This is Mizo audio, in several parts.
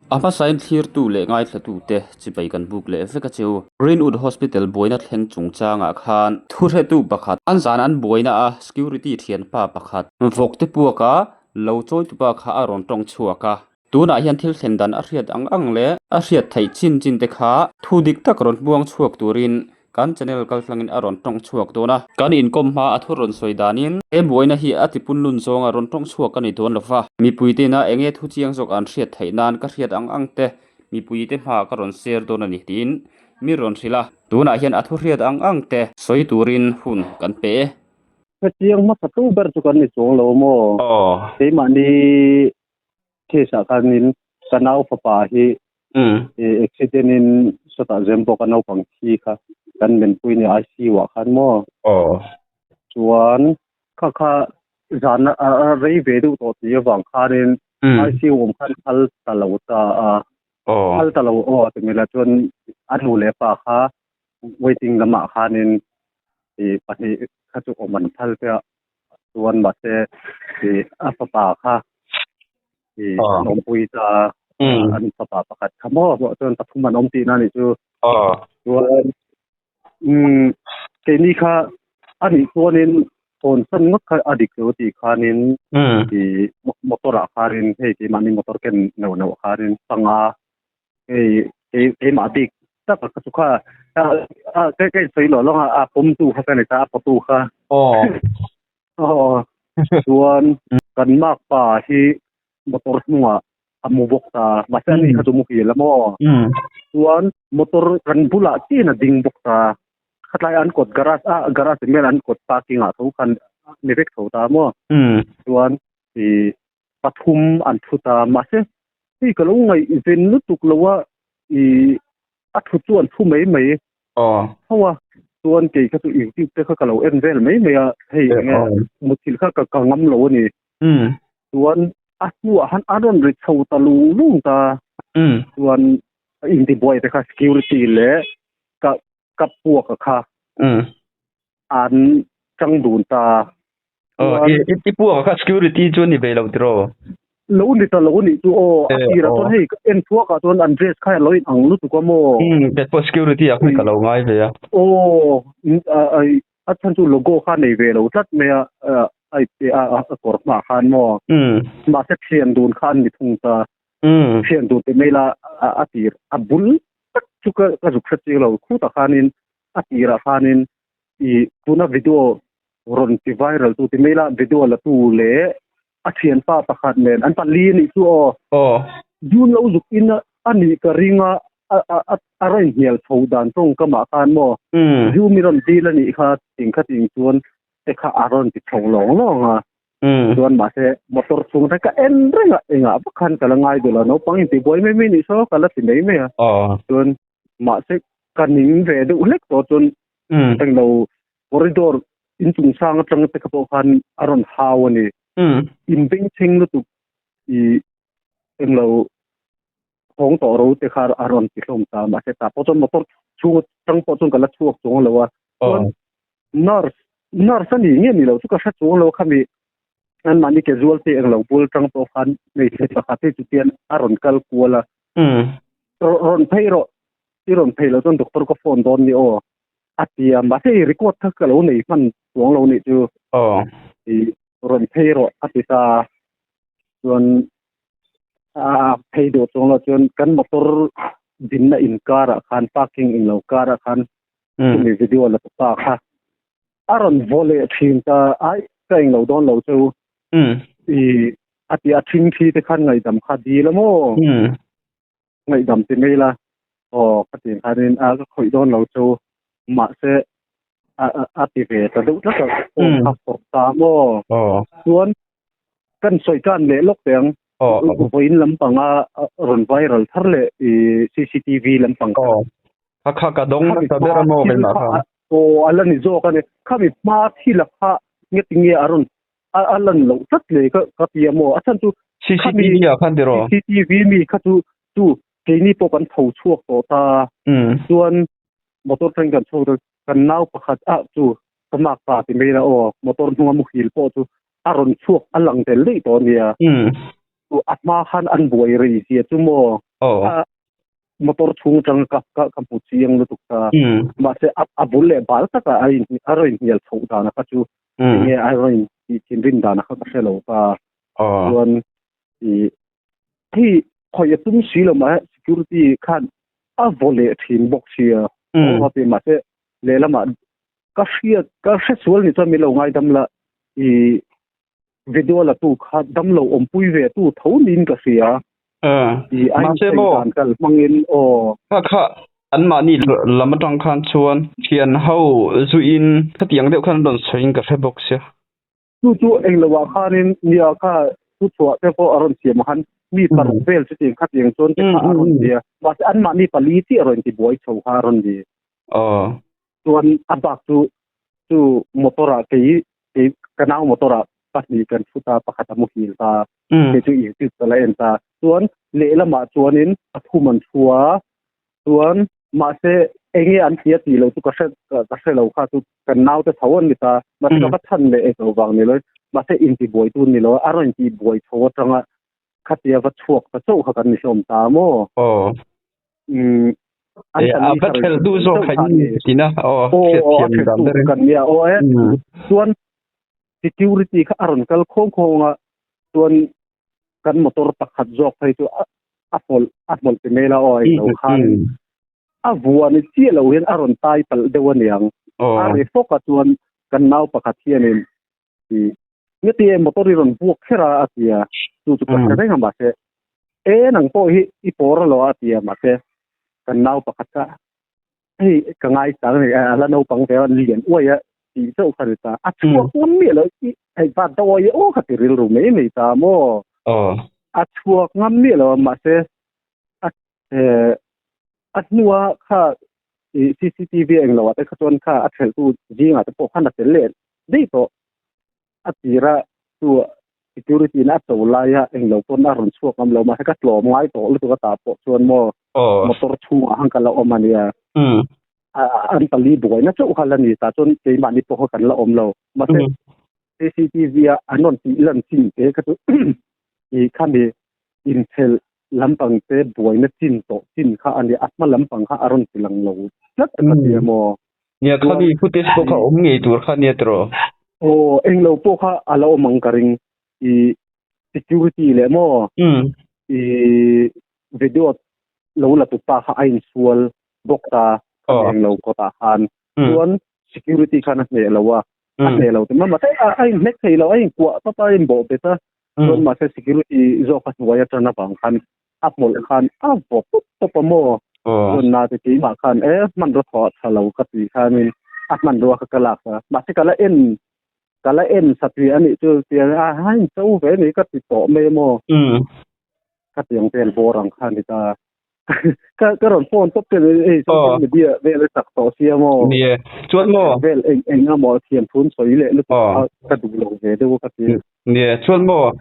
A hmasain thlirtu leh ngaithlatute chibai kan buk leh vek a cheu. Greenwood Hospital buaina thleng chungchangah khan thuhretu pakhat, an zan an buaina a security thianpa pakhat, vawkte puaka lo chawitupa kha a rawn tawng chhuak a. Tunah hian thil thlen dan a hriat ang ang leh a hriat theih chin chin te kha thu dik tak rawn hmuang chhuak turin kan channel kaltlangin a rawn tawng chhuak dawn a. Kan inkawm hma a thu rawn sawi danin he buaina hi a tipun lun zawnga rawn tawng chhuak a ni dawn lo va. Mipui tena eng nge thu chiang zawk an hriat theih nan ka hriat ang ang te mipui te hmaah ka rawn share dawn a ni tiin mi rawn hrilh a. Tunah hian a thu hriat ang ang te sawi turin hun kan pe e. Hetiang hmasa tu ber chu kan ni chuang lo maw? Keimahni case ah khanin ka nau fapa hi accident in sawtah zem bawk a naupang thi kha kan menpui ni ICU ah khan maw? Chuan kha kha zan a rei ve deuh tawh tih avang khanin ICU awm khan phal ta lo ta a, phal ta lo aw ti mai la chuan a nu leh pa kha waiting lamah khanin ih pahnih kha chu awm an phal te a chuan mahse ih a fapa kha ih an awmpui ta a an fapa pakhat kha maw chuan pathum an awm tihna a nih chu chuan umm keini kha a nih chuanin hawnsan ngawt kha a dik lo tih khanin ih motor ah khanin hei keimahni motor ken neuh neuh khanin panga hei keimah bik tak kha chu kha a ka ka sawi lo lawng a a pawm tu kha ka ni ta a pawtu kha aw chuan kan makpa hi motor hnungah a mu bawk ta mahse ani kha chu muhil a maw chuan motor kan bulah chian a ding bawk ta khatlai an kawt garage a garage vel an kawt parking ah tho khan ni vek tho ta maw chuan ih pathum an thu ta mahse hei ka lo ngaihven lutuk lo a ih a thu chu an thu mai mai tho a chuan kei kha chu youtube te kha ka lo en vel mai mai a hei enge muthilh kha ka ka ngam lo a ni chuan a hnuah han a rawn ri chho ta lung lung ta chuan intibuai te kha security leh ka ka puak a kha an chang dun ta. Aw, i i puak a kha security chu ni ve lo tiraw? Lo ni ta lo ni chu aw, a tirah chuan hei en thuak ah chuan an dress kha lo in ang lutuk a maw? Kei pawh security ah khan ka lo ngai ve a. Aw, a chhan chu logo kha nei ve lo tlat mai a, a kawr hmaah khan maw? Mahse thian dun kha an ni thung ta. Thian dun ti mai la a tir a bul tak chu ka ka zuk hre chiang lo khutah khanin a tirah khanin ih tuna video rawn ti viral tu ti mai la video la tu leh a thianpa pakhat nen an pali a nih chu aw aw zun lo zuk in a nih ka ring a a a a rawn hnial chho dan tawngkam ah khan maw zu mi rawn dil a nih kha ting kha ting chuan te kha a rawn ti chho lawng lawng a chuan mahse motor chhung te ka en reng a engah vak khan ka la ngai duh lo naupang in tibuai mai mai nih saw ka la ti mai mai a chuan mahse ka ning ve deuh hlek tawh chuan englo corridor inchung sang atang te kha pawh khan a rawn hau a ni in bengchheng lutuk ih englo thawng tawh ro te kha a rawn ti hlawm ta mahse tah pawh chuan motor chhung atang pawh chuan ka la chhuak chuang lo a chuan Nurse, nurse a ni nge ni lo chu ka hre chuang lo khami anmahni casualty eng lo bul tang pawh khan hmeichhe pakhat hi chutian a rawn kal kual a. Rawn phei rawh, i rawn phei loh chuan doctor ka phone dawn ni aw a ti a, mahse i record kha ka lo nei hman chuang lo nih chu. I rawn phei rawh a ti ta a, chuan a phei duh chuang lo chuan kan motor dinna inkarah khan parking in lo karah khan chumi video la pa kha a rawn vaw leh thin ta ai ka englo dawn lo chu i a ti a thing thi te khan ngaihdam kha dil a maw ngaihdam ti mai la aw ka ti khanin a ka khawih dawn lo chu mahse a ti ve ta deuh tlat a phone kha phawrh ta maw chuan kan sawi tan leh lawk teh ang vawiin lampanga rawn viral thar leh i CCTV lampang kha A kha ka dawng nasa ber a maw keimah kha. Aw a la ni zawk a ni. Khami hma thil a kha nge tinge a rawn a lan loh tlat le ka ka ti a maw. A chhan chu CCTV ah khan tiraw? CCTV mi kha chu chu keini pawh kan tho chhuak tawh ta. Chuan motor train kan chhuak dawn kan nau pakhat ah chu ka mak ta ti mai la aw motor hnunga muhil pawh chu a rawn chhuak a lang tel daih tawh a nia. Chu a hma khan an buai rei zia chu maw. Aw. A motor chhung atang ka ka ka hmu chiang lutuk ta. Mm. Mahse a a bul leh bal taka a in a rawn inhnial chhoh dan kha chu Mm. enge a rawn in tih thinrim dan kha ka hre lo ta. Aw. Chuan i hei khawih a tum si lo mah security khan a vaw leh thin bawk sia. Mm. Aw ti mahse lehlamah ka hriat ka hre sual ni chuan min lo ngaidam la i video la tu kha damlo awmpui ve tu tho niin ka hria. I a Mahse maw? inchei dan kal hmangin aw. Kha kha anmahni lam atang khan chuan thian ho zuiin khatiang deuh khan an rawn sawiin ka hre bawk sia. Chu chu engloah khanin nia kha thu chhuah te pawh a rawn siam khan mi paruk vel chutiang khatiang chuan te kha a rawn nia. Mahse anmahni pali chiah a rawn tibuai chho kha a rawn ni. Aw. Chuan a bak chu chu motor ah kei kei ka nau motor ah pahnih kan thu ta pakhat a muhil ta kei chu youtube ka la en ta chuan lehlamah chuanin a thum an thu a chuan mahse enge an hria tih loh chu ka hre ka hre lo kha chu kan nau te tho an ni ta mahse ka va chhan leh eng vang ni lo mahse intibuai tu ni lo a rawn intibuai chho atanga khatia va chhuak ta chauh kha kan ni hlawm ta maw aw um an e a va thel du zawk kha in tina aw hriat thiam dan ber kan nia aw e chuan security kha a rawn kal khawng khawng a chuan kan motor pakhat zawk phei chu a hmawlh a hmawlh ti mai la aw eng lo khan a vua ni chiah lo hian a rawn tai palh deuh aniang a ri fawk a chuan kan nau pakhat hianin Ngeti e motor i rawn buak kher a a ti a, chu chu ka hre reng a mahse e nang pawh hi i pawr a lo a ti a mahse kan nau pakhat kha hei ka ngai chang a ni a la naupang ve a lian uai a tih chauh kha ni ta a chhuak ngam miah lo i hei va dawi aw kha ti rilru mai mai ta maw a chhuak ngam miah lo a mahse a a hnua kha i CCTV englo ah te kha chuan kha a thelhtu zingah te pawh khan a tel leh daih tawh. A tira chu security in a cho laia englo pawn a rawn chhuak ngam lo mahse ka tlawm ngai tawh lutuk a tah pawh chuan maw motor chhungah han ka la awm a nia. An pali buaina chauh kha la ni ta chuan keimahni pawh kha kan la awm lo mahse CCTV a an rawn tih lan chin te kha chu i khami inchhelh lampang te buaina chin tawh chin kha a nia a hma lampang kha a rawn ti lang lo tlat ka ti a maw. Nia khami footage pawh kha awm ngei tur kha nia tiraw? Aw englo pawh kha a la awm ang ka ring i security leh maw i video lo la tu pa kha a insual bawk ta englo kawtah khan chuan security khan a hneh lo a a hneh lo te mai mahse a inhnek thei lo a inkuah tawp a a inbawh bet a chuan mahse security zawk a hnuai atana vang khan a hmawlh khan a vaw tawp tawp a maw chuan na te keimah khan e hmanraw thaw a tha lo ka tih khanin a hmanrua kha ka lak a mahse ka la en ka la en satliah a nih chu tiang a ha in cho ve a ni ka ti tawh mai a maw khatiang vel bawr ang kha a ni ta. Ka ka rawn phone tawp che ni hei social media vel a chak tawh sia maw. Ni e. Chuan maw? Vel eng eng a maw thiam thun sawi leh lutuk a ka duh lo ve deuh ka ti. Ni e. Chuan maw?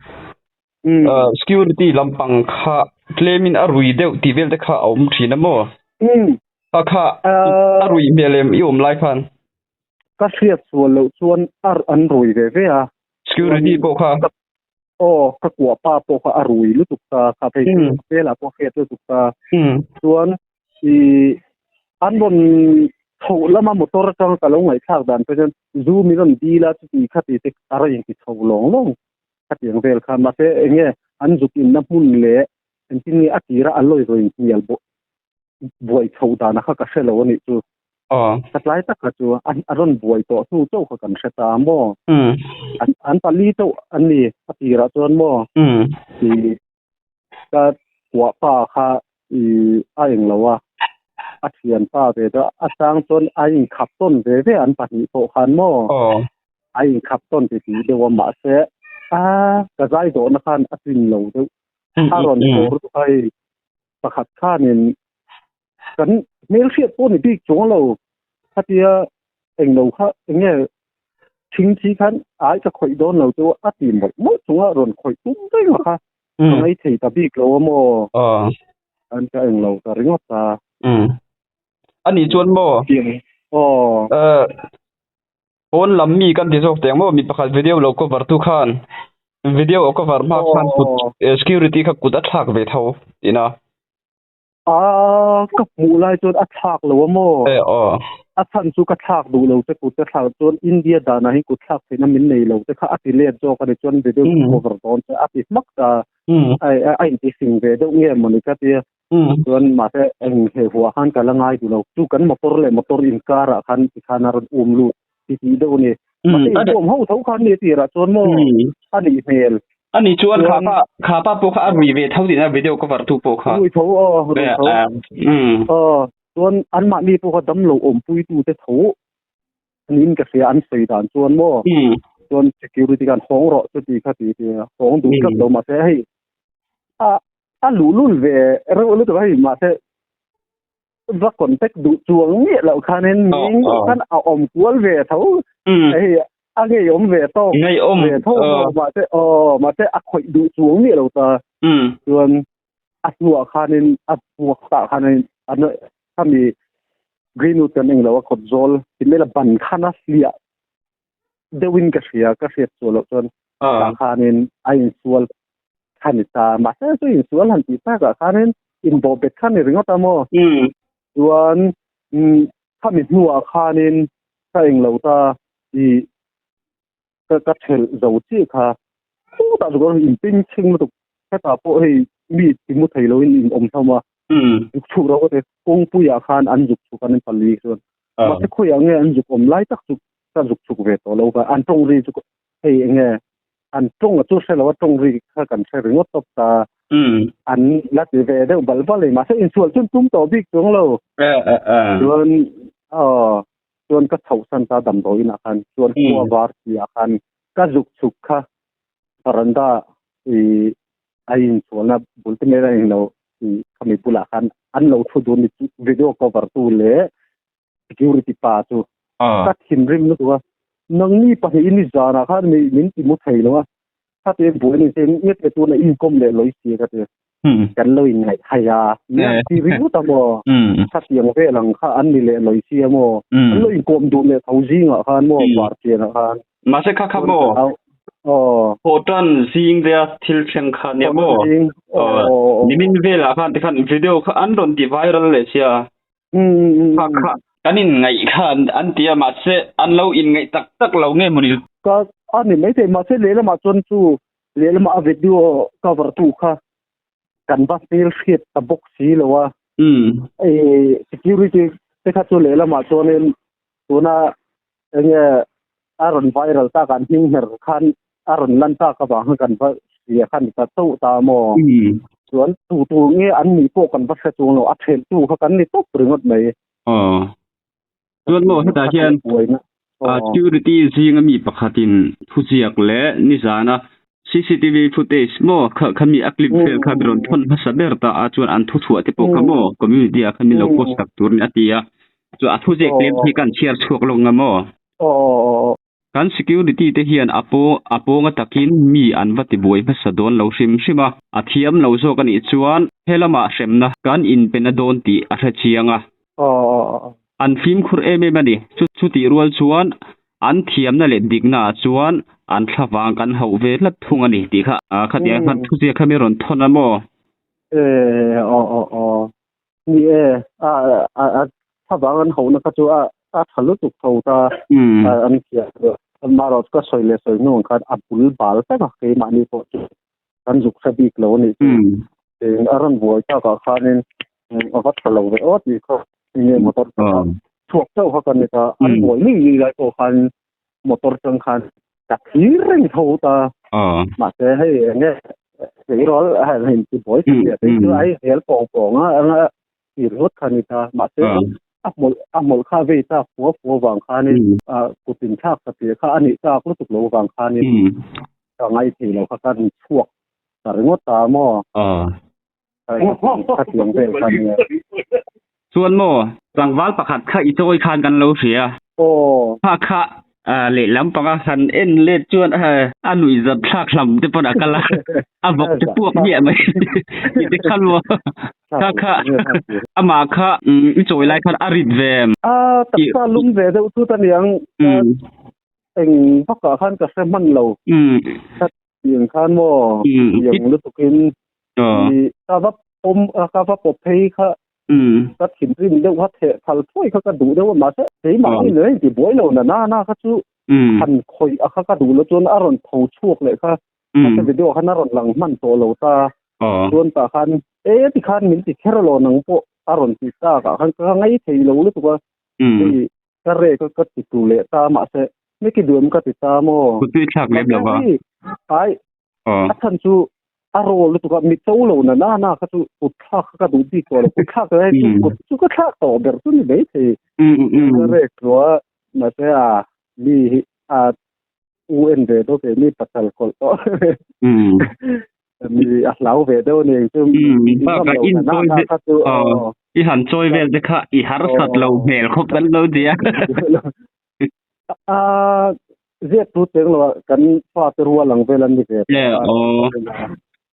Security lampang kha tlem in a rui deuh tih vel te kha a awm thin a maw? A kha a rui hmel em i awm lai khan? Ka hriat sual loh chuan a an rui ve ve a. Security pawh kha? Aw ka kuah pa pawh kha a rui lutuk ta kha phei chu hmelah pawh a hriat lutuk ta chuan i an rawn chhoh lama motor atang ka lo ngaihthlak dan pawh chuan zu min rawn dil a chuti khati te a rawn inti chho lawng lawng khatiang vel kha mahse eng nge an zuk inna hmun leh engtin nge a tira a lawi rawn hnial bawk buai chho dana kha ka hre lo a nih chu. Ka tlai tak kha chu a rawn buai tawh hnu chauh kha kan hre ta maw? An pali chauh an ni a tirah chuan maw? I ka kuah pa kha i a eng lo a, a thian pa ve chu a chang chuan a inkhap tawn ve ve an pahnih pawh khan maw? A inkhap tawn ti tih deuh a mahse a ka zai dawhna khan a tlin lo deuh a rawn fawr duh a hei. Pakhat khanin kan hmelhriat pawh ni bik chuang lo khatia englo kha enge thingthi khan ai ka khawih dawn lo chu a ti mawlh mawlh chunga rawn khawih tum reng a kha ka ngaithei ta bik lo a maw an ka englo ta ringawt ta. Ani chuan maw? Aw. Pawn lam mi kan ti zawk teng maw mi pakhat video lo cover tu khan video a cover hma khan kut security kha kut a thlak ve tho tihna. A ka hmuh lai chuan a thlak lo a maw? E aw. A chhan chu ka thlak duh lo che kut ka thlak chuan India danah hi kut thlak theihna min nei lo te kha a ti let zawk a ni chuan video cover dawn che a ti hmak ta. A inti fing ve deuh nge mawni ka tia. Chuan mahse eng he huah khan ka la ngai duh lo. Chu kan motor leh motor inkarah khan tikhan a rawn um lut ti tih deuh a ni. Mahse inkhawm ho tho khan ni tirah chuan maw a nih hmel. Ani chuan kha pa kha pa pawh kha a rui ve tho tihna video cover tu pawh kha. Rui tho aw rui tho. Aw chuan anmahni pawh kha damlo awmpuitu te tho niin ka hria an sawi dan chuan maw chuan security khan hawng rawh chuti kha ti ti hawng duh tlat lo mahse hei a a luhlul ve reuh lutuk a hei mahse va contact duh chuang miah loh khanin ming khan a awm kual ve tho hei a ngei awm ve tawk ngei awm ve tho mahse aw mahse a khawih duh chuang miah lo ta chuan a hnuah khanin a puak tah khanin an khami greenwood kan eng lo a kawt zawl timela ban khan a hliah deuhin ka hria ka hriat chuah loh chuan tah khanin a insual kha ni ta mahse chu insual han tih takah khanin inbawh bet kha ni ringawt a maw chuan khami hnuah khanin ka englo ta i ka ka thelh zo chiah kha khutah chu ka inping chhing lutuk hetah pawh hei mi timu thei loin in awm hlawm a zuk chhuk ro te kawngpuiah khan an zuk chhuk an pali chuan mahse khawiah nge an zuk awm lai tak chu ka zuk chhuk ve tawh lo ka an tawng ri chu hei enge an tawng a chu hre lo a tawng ri kha kan hre ringawt tawp ta an la ti ve deuh bal bal ei mahse insual chun tum tawh bik chuang lo chuan chuan ka chhoh san ta damdawiin ah khan chuan khua var ti ah khan ka zuk chhuk kha veranda i a insualna bul te mai a englo i khami bulah khan an lo thu dun ni video cover tu leh security pa chu ka thinrim lutuk a nangni pahnih in ni zanah khan mi min ti mu thei lo a khati buai ni se nge te tuna inkawm leh loi si ka ti kan lo in ngaih hai a mi ti ringawt a maw khatiang vel ang kha an ni leh loi si a maw an lo inkawm duh leh tho zingah khan maw var chianah khan mahse kha kha maw aw hotan zing dea thil thleng kha nia maw nimin velah khan tikhan video kha an rawn ti viral leh sia Kha kha kan in ngaih kha an ti a mahse an lo in ngaih tak tak lo nge mawni. Ka a ni maithei mahse lehlamah chuan chu lehlamah a video cover tu kha kan va hmel hriat ta bawk si lo a. Security te kha chu lehlamah chuanin tuna enge a rawn viral tak an hming hmer khan a rawn lan tak avang khan kan va hria khan ta chauh ta maw chuan tu tu nge an nih pawh kan va hre chuang lo a then tu kha kan ni tawp ringawt mai aw chuan maw hetah hian security zinga mi pakhatin thuziak leh nizana CCTV footage maw kha khami a clip vel kha rawn thawn hmasa ber ta a chuan an thuchhuah te pawh kha maw community ah khan min lo post tak tur a ti a chu a thuziak tlem hi kan chhiar chhuak lo nga maw kan security te hian a paw a pawnga takin mi an va ti buai hmasa dawn lo hrim hrim a a thiam lo zawk anih chuan helamah hremna kan inpena dawn tih a hre chiang a an fimkhur em em a ni chu chutih rual chuan An thiamna leh dikna ah chuan an thlavang kan hauh ve tlat thung a ni tih kha khatiang khan thuziak kha mi rawn thawn a maw? E aw aw aw ni e a a thlavang an hauhna kha chu a a tha lutuk tho ta an thiam marawh ka sawi leh sawi hnu ang khan a bul bal vek a keimahni pawh chu kan zuk hre bik lo a nih chu a rawn buai takah khanin a va tha lo ve aw tih kha enge motor chhuak chauh kha kan ni ta an buai lui lui lai pawh khan motor tang khan ka thlir reng tho ta mahse hei enge tleirawl hei ti buai te chu ai hel pawng pawng a anga thlir ringawt kha ni ta mahse a hmawlh a hmawlh kha vei tak fua fua vang khanin kut in thlak ta tih kha a nih tak lutuk lo vang khanin ka ngai thei lo kha kan chhuak ta ringawt ta maw khatiang vel kha nia chuan maw tlangval pakhat kha i chawi khan kan lo hria kha kha lehlam panga han en let chuan a nuih zat thlak hlam te pawn a kal a a vawk te puak miah mai ti te khan maw kha kha amah kha i chawi lai khan a rit ve em a taksa lum ve deuh thut a niang eng vakah khan ka hre hman lo tiang khan maw tiang lutukin ka va pawm ka va pawp phei kha ka thinrim deuh kha theh thal thuai kha ka duh deuh a mahse keimahni nen a intibuai lo na na na kha chu han khawih a kha ka duh lo chuan a rawn tho chhuak leh kha mahse video khan a rawn lang hman tawh lo ta chuan tah khan e tikhan min ti kher lo nang pawh a rawn ti tak ah khan ka ngaih thei lo lutuk a hei ka rek a ka ti tu leh ta mahse hmeki duam ka ti ta maw kut tui thlak lem lo va ai a chhan chu a rawl lutuk a mi cho lo na na na kha chu kut thlak kha ka duh bik tawh lo kut thlak lai chu kut chu ka thlak tawh ber chu ni mai thei ka rek tlua mahse a mi hi a u en ve deuh ve mi pasal kawlh tawh mi a hlau ve deuh ni chu bak a in chawi ve kha chu i han chawi vel te kha i harsat lo hmel khawp kan lo ti a a ziak tu cheng lo kan fa te rual ang vel an ni ve le o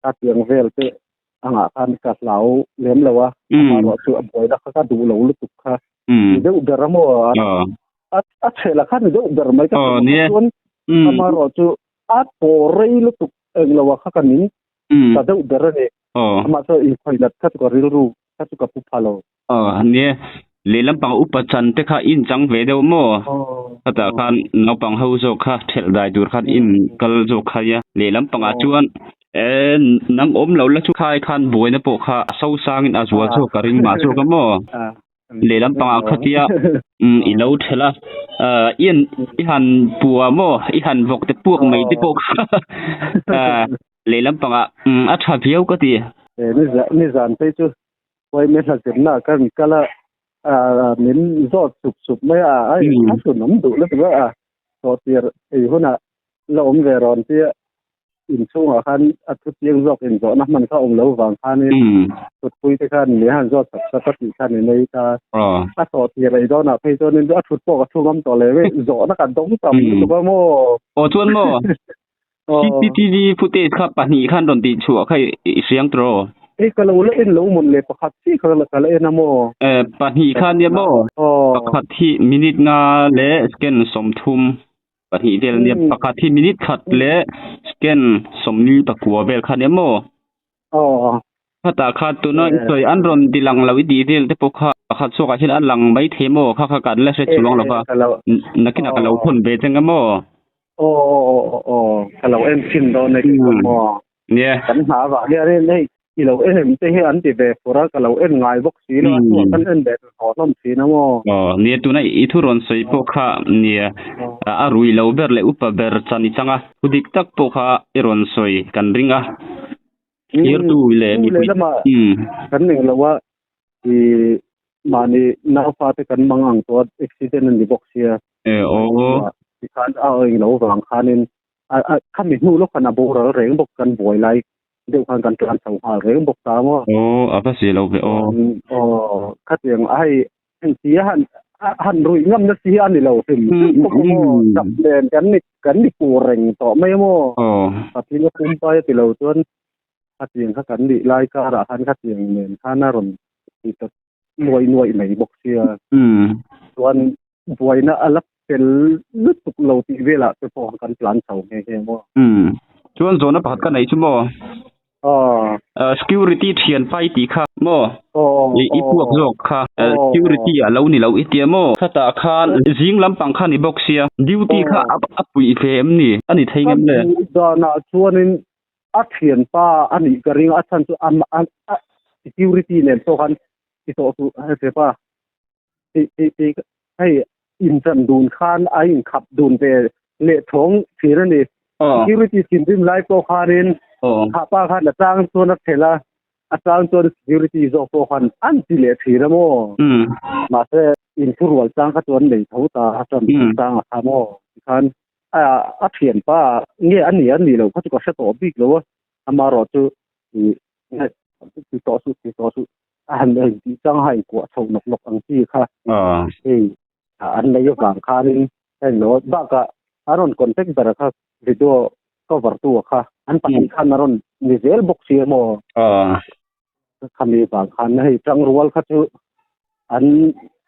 a tiang vel te anga khan ka hlau lem lo a amarawh chu a buai na kha ka duh lo lutuk kha ni deuh ber a maw a a chhela kha ni deuh ber mai ka chuan amarawh chu a pawh rei lutuk eng lo a kha ka ning ta deuh ber a ni amah chu inkhawih kha chu ka rilru kha chu ka pu pha lo Aw nia, lehlam pang upa chan te kha in chang ve deuh maw? Khatah khan naupang ho zawk kha thelh dai tur khan in kal zawk kha nia. Lehlam pangah chuan eh nang awm lo la chu khai khan buaina pawh kha a so sangin a zual zawk ka ring mah zawk a maw? Lehlam pangah khatia i lo thelh a, i i han pua maw? I han vawk te puak mai te pawh kha lehlam pangah a tha viau ka ti. Nizan phei chu Huaime hla zirna kan kal a, min zawt sup sup mai a, ai a sun awm duh lutuk a, sawhtir ei hunah la awm ve rawn tia inchhungah khan a thu chiang zawk inzawhna hman kha awm lo vang khanin thutpui te khan min han zawt sap sap a tih khan i nei ta. A sawhtir ei dawnah phei chuanin a thut pawh ka thu ngam tawh leh mai, zawhna kan dawng tam lutuk a maw. Aw chuan maw CCTV footage kha pahnih khan rawn tih chhuah kha i hriang tawh aw. Hei ka lo la en lo mawn le pakhat chi kha ka la en a maw. Eh pahnih kha nia maw. Pakhat hi minute nga leh second 30 pahnih vel nia pakhat hi minute khat leh second 49 vel kha nia maw. Aw. Khatah kha tuna i sawi an rawn ti lang lo i tih vel te pawh kha pakhat chhuakah hian a lang mai thei maw kha kha kan la hre chuang lo va nakinah ka lo thawn ve cheng a maw. Aw aw aw aw aw ka lo en thin dawn e kei pawh maw. Nia. Kan hna vang hian in hei i lo en em te hi an ti ve fur a ka lo en ngai bawk si lo a chhuah kan en ve tawh hlawm thin a maw. Aw nia tuna i thu rawn sawi pawh kha nia a rui lo ber leh upa ber chan i chang a thu dik tak pawh kha i rawn sawi kan ring a. Thirtu leh mipui kan ning lo a i mahni naufa te kan mang ang tawh a accident a ni bawk sia e aw tikhan a eng lo vang khanin a khami hnu lawk khan a boral reng bawk kan buai lai deuh khan kan tlan chho nghal reng bawk ta maw aw a va si lo ve aw aw khatiang a hei engtia han han ruih ngam na si hi a ni lo hrim hrim bawk a maw chak nen kan ni kan ni pur reng tawh mai a maw patling a pumpai a ti lo chuan khatiang kha kan nih lai karah khan khatiang nen khan a rawn ti ta nuaih nuaih mai bawk sia chuan buaina a la fel lutuk lo tih velah te pawh kan tlan chho nghe nghe maw. Chuan zawhna pakhat ka nei chu maw? Security thian pai tih kha maw? I puak zawk kha security a lo ni lo i tia maw? Khatah khan zing lampang kha ni bawk sia duty kha a puih ve em ni? A ni thei ngem le? Danah chuanin a thianpa a nih ka ring a chhan chu a security nen pawh khan ti tawh suh hei pa hei inchan dun khan a inkhap dun ve leh thawng thin a ni. Security thinrim lai pawh khanin kha pa khan a chang chuan a thelh a, a chang chuan security zawk pawh khan an ti leh thin a maw. Mahse inthurual chang kha chuan nei tho ta a tan chang a kha maw. Tikhan a thianpa nge a ni a nih loh kha chu ka hre tawh bik lo a, amaherawh chu ti tawh suh ti tawh suh a han en tih chang a inkuah chho nawk nawk ang chi kha hei an nei avang khanin hei lo bakah a rawn contact ber kha video cover tu kha an pahnih khan a rawn ni zel bawk si a maw khami vang khan hei tangrual kha chu an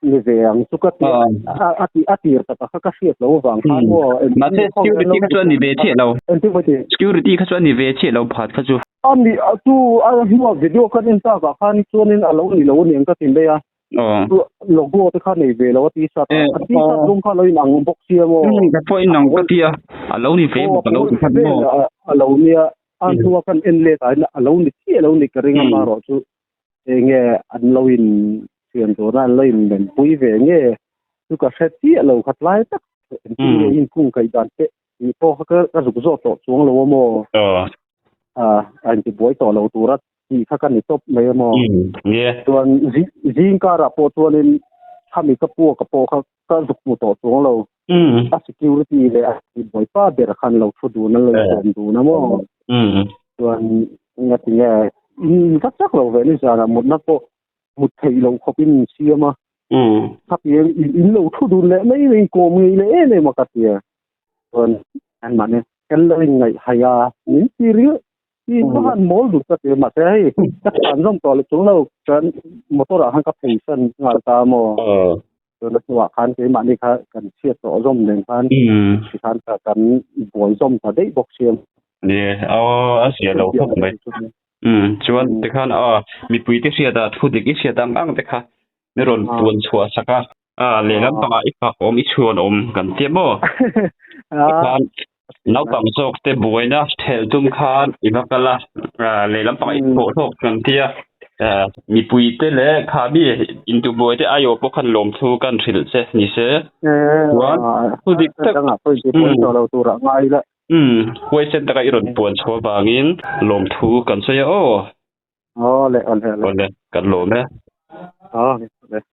ni ve ang chu ka ti a ti a tir tak kha ka hriat lo vang khan maw mahse security kha chu a ni ve chiah lo security kha chu a ni ve chiah lo phat kha chu. A ni a chu a hnua video kan en tak ah khan chuanin a lo ni lo aniang ka ti mai a. Aw. Logo te kha nei ve lo a t-shirt a. A t-shirt rawng kha a lo in ang bawk sia maw. Ka pawh in ang ka ti a. A lo ni ve bawk a lo ti khat maw. A lo nia a hnua kan en let ah hian a lo ni chiah lo ni ka ring a marawh chu enge an lo in thian tur a an lo in men pui ve nge chu ka hre chiah lo khat lai tak engtin nge in kung kaih dan te tih pawh kha ka zuk zawk tawh chuang lo a maw a inti buai tawh lo tura tih kha ka ni tawp mai a maw chuan zing karah pawh chuanin khami ka puak a pawh kha ka zuk hmu tawh chuang lo a security leh a buai pa ber khan lo thu dun a lo sawm dun a maw chuan ngati nge in va chak lo ve ni zanah mutna pawh mut theih loh khawpin in siam a khatiang in lo thu dun leh mai mai in kawm ngei leh em em a ka tia chuan an mahni kan lo in ngaih hai a min ti ringawt i ka han mawl dut ka ti mahse hei ka chhan zawm tawh leh chung lo chuan motor ah khan ka phei san nghal ta maw chuan a hnuah khan keimahni kha kan chhiat tawh zawm nen khan tikhan kan buai zawm ta daih bawk sia. Ni aw a zia lo khawp mai. Umm chuan tikhan aw mipui te hriat ah thu dik i hriat ang ang te kha mi rawn puan chhuah sak a a lehlam pangah i fak awm i chhuan awm kan tia maw tikhan naupang zawk te buaina thelh tum khan i va kal a lehlam pangah i thawh hlawk kan tia mipui te leh kha mi intubuai te aiawh pawh khan lawmthu kan hrilh che ni se chuan thu dik tak Umm, huaisen taka i rawn puan chhuah avangin lawmthu kan sawi a aw. Aw le, aw le, aw le. Kan lawm e. Aw le.